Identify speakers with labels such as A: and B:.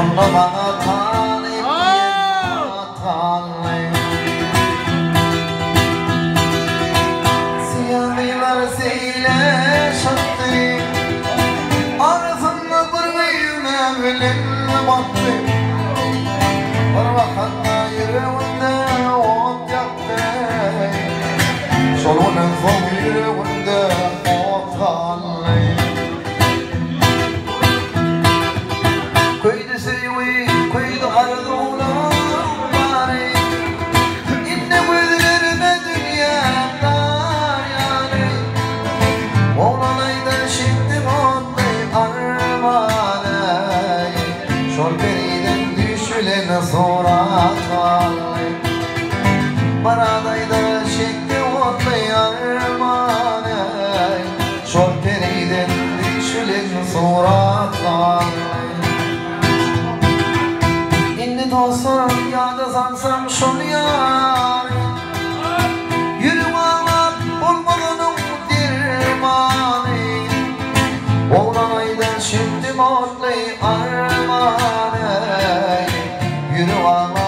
A: Şonda maňa talyp diýen at galdy. Syýalylar seýle çykdy. Arasynda bir güýme bilen batdy. Bir bakanda ýüregimde ot ýakdy. Şol günden soň ýüregimde ot galdy. Köýdi söýgi, köýdi arzuwlaň bary. Indi gözlerime dünýä dar ýaly. Oglan aýdan şindi otly armany. Şol periden düşülen surat galdy. Myrat aýdan şindi otly armany. Şol periden düşülen surat galdy. Indi dostlar ýada salsam şol ýary. Ýürek aglap bolmaz onuň dermany. Oglan aýdan şindi otly armany. Ýürek aglap.